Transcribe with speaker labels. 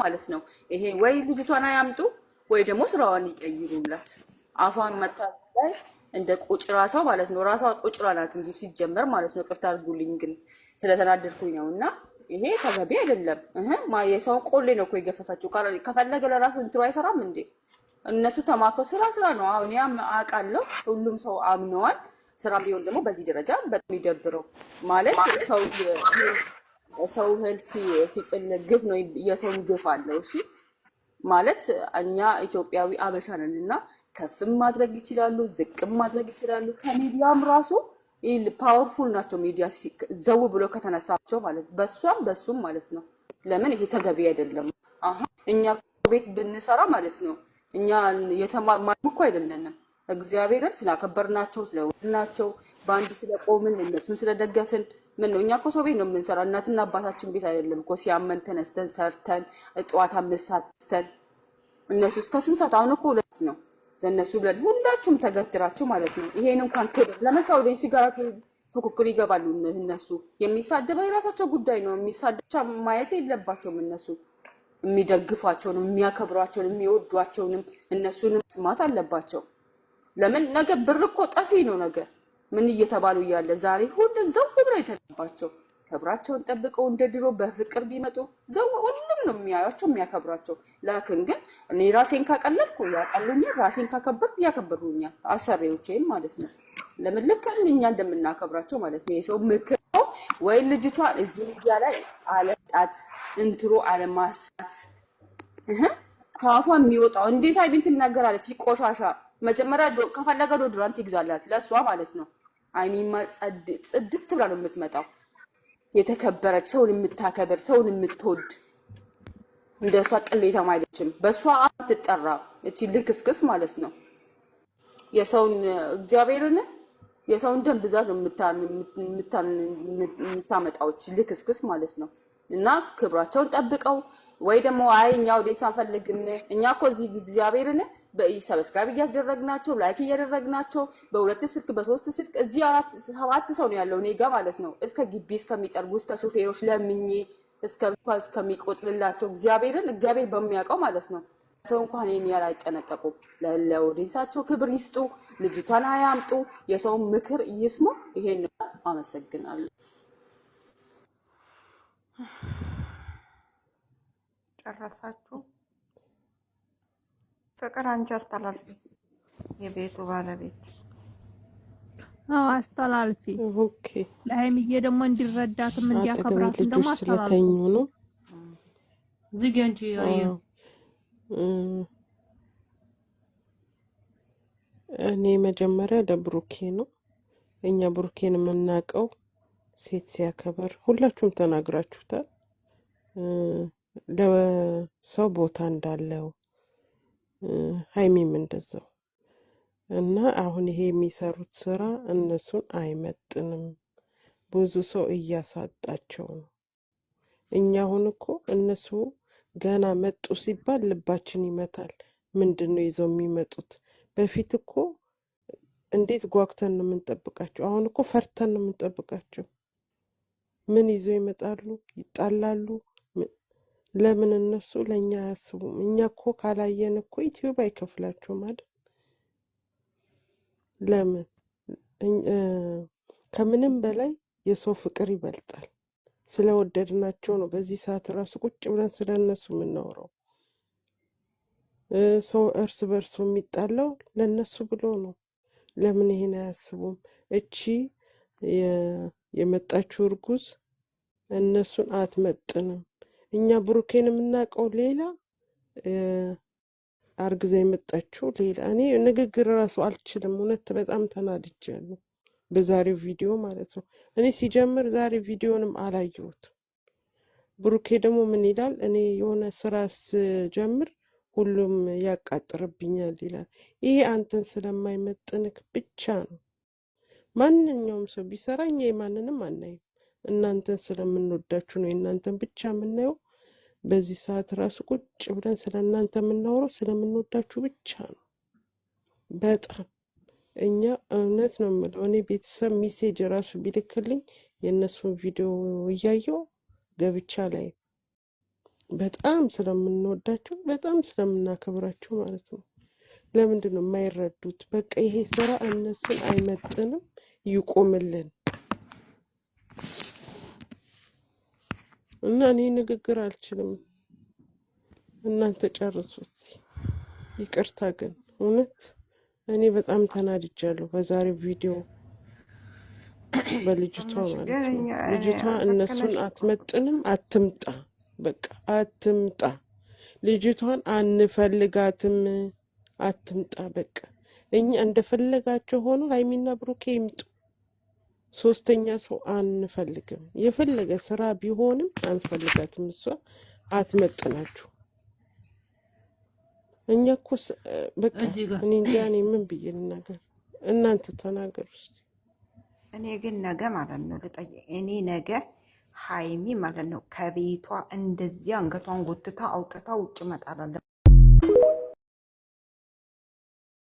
Speaker 1: ማለት ነው። ይሄ ወይ ልጅቷን አያምጡ ወይ ደግሞ ስራዋን ይቀይሩላት። አፏን መታ ላይ እንደ ቁጭራ ሰው ማለት ነው። ራሷ ቁጭራ ናት እንጂ ሲጀመር ማለት ነው። ይቅርታ አድርጉልኝ ግን ስለተናደድኩኝ ነው። እና ይሄ ተገቢ አይደለም። እህ የሰውን ቆሌ ነው እኮ የገፈፈችው። ከፈለገ ለራሱ እንትሮ አይሰራም እንዴ? እነሱ ተማክሮ ስራ ስራ ነው። አሁን ያም አውቃለሁ፣ ሁሉም ሰው አምነዋል። ስራ ቢሆን ደግሞ በዚህ ደረጃ በጣም የሚደብረው ማለት ሰው ሰው እህል ሲጥል ግፍ ነው። የሰውን ግፍ አለው። እሺ ማለት እኛ ኢትዮጵያዊ አበሻ ነን እና ከፍም ማድረግ ይችላሉ፣ ዝቅም ማድረግ ይችላሉ። ከሚዲያም ራሱ powerful ናቸው። ሚዲያ ዘው ብሎ ከተነሳቸው ማለት በሷም በሱም ማለት ነው። ለምን ይሄ ተገቢ አይደለም። አሁን እኛ ቤት ብንሰራ ማለት ነው እኛ የተማርንም እኮ አይደለንም። እግዚአብሔርን ስላከበርናቸው ስለወደድናቸው በአንድ ስለቆምን እነሱን ስለደገፍን ምን ነው እኛ እኮ ሰው ቤት ነው የምንሰራው። እናትና አባታችን ቤት አይደለም እኮ። ሲያመን ተነስተን ሰርተን ጠዋት 5 ሰዓት ተነስተን እነሱ እስከ ስንት ሰዓት? አሁን እኮ 2 ነው ለእነሱ ብለን ሁላችሁም ተገትራችሁ ማለት ነው። ይሄን እንኳን ክብር ለምን ከ audience ጋር ፉክክር ይገባሉ እነሱ። የሚሳደበው የራሳቸው ጉዳይ ነው። የሚሳደብ ማየት የለባቸውም እነሱ። የሚደግፏቸውንም የሚያከብሯቸውንም የሚወዷቸውንም እነሱንም ስማት አለባቸው። ለምን ነገ ብር እኮ ጠፊ ነው። ነገ ምን እየተባሉ እያለ ዛሬ ሁሉ ዘው ብለው የተባቸው ክብራቸውን ጠብቀው እንደ ድሮ በፍቅር ቢመጡ ዘው ሁሉም ነው የሚያያቸው የሚያከብሯቸው። ላክን ግን እኔ ራሴን ካቀለልኩ ያቀሉኛል፣ ራሴን ካከበርኩ ያከብሩኛል። አሰሪዎቼም ማለት ነው። ለምን ልክ እኛ እንደምናከብራቸው ማለት ነው። የሰው ምክር ወይ ልጅቷን እዚህ ሚዲያ ላይ አለጣት እንትሮ አለማሳት ከአፏ የሚወጣው እንዴት አይቢን ትናገራለች? ቆሻሻ መጀመሪያ ከፈለገ deodorant ይግዛላት ለእሷ ማለት ነው። አይሚማ ጽድት ብላ ነው የምትመጣው። የተከበረች ሰውን የምታከብር ሰውን የምትወድ እንደ እሷ ቅሌታም አይደለችም። በእሷ አትጠራ እቺ ልክስክስ ማለት ነው። የሰውን እግዚአብሔርን የሰውን ደም ብዛት ነው የምታመጣው እቺ ልክስክስ ማለት ነው። እና ክብራቸውን ጠብቀው ወይ ደግሞ አይ እኛ audience አንፈልግም፣ እኛ እኮ እዚህ እግዚአብሔርን subscribe እያስደረግናቸው like እያደረግናቸው በሁለት ስልክ በሶስት ስልክ እዚህ አራት ሰባት ሰው ነው ያለው እኔ ጋ ማለት ነው። እስከ ግቢ እስከሚጠርጉ እስከ ሾፌሮች ለምኜ እስከ እስከሚቆጥርላቸው እግዚአብሔርን እግዚአብሔር በሚያውቀው ማለት ነው። ሰው እንኳን ይሄን ያህል አይጠነቀቁም። ለ audience ኣቸው ክብር ይስጡ፣ ልጅቷን አያምጡ፣ የሰውን ምክር ይስሙ። ይሄን አመሰግናለሁ።
Speaker 2: ጨረሳችሁ? ፍቅር አንቺ አስተላልፊ፣ የቤቱ ባለቤት።
Speaker 3: አዎ አስተላልፊ።
Speaker 4: okay።
Speaker 3: ለሀይሚዬ ደግሞ እንዲረዳትም
Speaker 4: አጠገቤ
Speaker 3: እንዲያከብራትም ደግሞ
Speaker 4: ልጆች
Speaker 3: አስተላልፉ።
Speaker 4: ስለተኙ ነው።
Speaker 5: ዝጊ አንቺ አየ።
Speaker 4: አዎ እኔ መጀመሪያ ለብሩኬ ነው። እኛ ብሩኬን የምናውቀው ሴት ሲያከብር፣ ሁላችሁም ተናግራችሁታል። ለሰው ቦታ እንዳለው ሀይሚም እንደዛው እና አሁን ይሄ የሚሰሩት ስራ እነሱን አይመጥንም። ብዙ ሰው እያሳጣቸው ነው። እኛ አሁን እኮ እነሱ ገና መጡ ሲባል ልባችን ይመታል። ምንድን ነው ይዘው የሚመጡት? በፊት እኮ እንዴት ጓጉተን ነው የምንጠብቃቸው። አሁን እኮ ፈርተን ነው የምንጠብቃቸው። ምን ይዘው ይመጣሉ? ይጣላሉ። ለምን እነሱ ለእኛ አያስቡም? እኛ እኮ ካላየን እኮ ዩቲዩብ አይከፍላቸውም አይደል? ለምን ከምንም በላይ የሰው ፍቅር ይበልጣል። ስለወደድናቸው ነው በዚህ ሰዓት ራሱ ቁጭ ብለን ስለ እነሱ የምናወራው። ሰው እርስ በእርሱ የሚጣላው ለእነሱ ብሎ ነው። ለምን ይሄን አያስቡም? እቺ የመጣችው እርጉዝ እነሱን አትመጥንም። እኛ ብሩኬን የምናውቀው ሌላ፣ አርግዛ የመጣችው ሌላ። እኔ ንግግር ራሱ አልችልም። እውነት በጣም ተናድጃለሁ በዛሬው ቪዲዮ ማለት ነው። እኔ ሲጀምር ዛሬ ቪዲዮንም አላየሁትም። ብሩኬ ደግሞ ምን ይላል? እኔ የሆነ ስራ ስጀምር ሁሉም ያቃጥርብኛል ይላል። ይሄ አንተን ስለማይመጥንክ ብቻ ነው። ማንኛውም ሰው ቢሰራ እኛ የማንንም አናይም። እናንተን ስለምንወዳችሁ ነው የእናንተን ብቻ የምናየው። በዚህ ሰዓት ራሱ ቁጭ ብለን ስለ እናንተ የምናወራው ስለምንወዳችሁ ብቻ ነው። በጣም እኛ እውነት ነው የምለው፣ እኔ ቤተሰብ message ራሱ ቢልክልኝ የእነሱን ቪዲዮ እያየው ገብቻ ላይ በጣም ስለምንወዳቸው በጣም ስለምናከብራቸው ማለት ነው። ለምንድን ነው የማይረዱት? በቃ ይሄ ስራ እነሱን አይመጥንም፣ ይቆምልን እና እኔ ንግግር አልችልም። እናንተ ጨርሱት። ይቅርታ ግን እውነት እኔ በጣም ተናድጃለሁ በዛሬው ቪዲዮ በልጅቷ
Speaker 2: ትንሽ
Speaker 4: ማለት
Speaker 2: ግን
Speaker 4: ነው።
Speaker 2: እኛ እኔ
Speaker 4: ልጅቷ
Speaker 2: ልክ
Speaker 4: እነሱን
Speaker 2: ነሽ እኮ።
Speaker 4: አትመጥንም፣ አትምጣ፣ በቃ አትምጣ። ልጅቷን አንፈልጋትም፣ አትምጣ። በቃ እኛ እንደፈለጋቸው ሆኖ ሀይሚና ብሩኬ ይምጡ። ሶስተኛ ሰው አንፈልግም። የፈለገ ስራ ቢሆንም አንፈልጋትም። እሷ አትመጥናችሁ። እኛ እኮ በቃ
Speaker 5: እዚህ ጋር
Speaker 4: እኔ እንጃ፣ እኔ ምን ብዬ ልናገር? እናንተ ተናገሩ እስኪ።
Speaker 2: እኔ ግን ነገ ማለት ነው ልጠይቅ። እኔ ነገ ሀይሚ ማለት ነው ከቤቷ እንደዚህ አንገቷን ጎትታ አውጥታ ውጭ መጣል አለባት።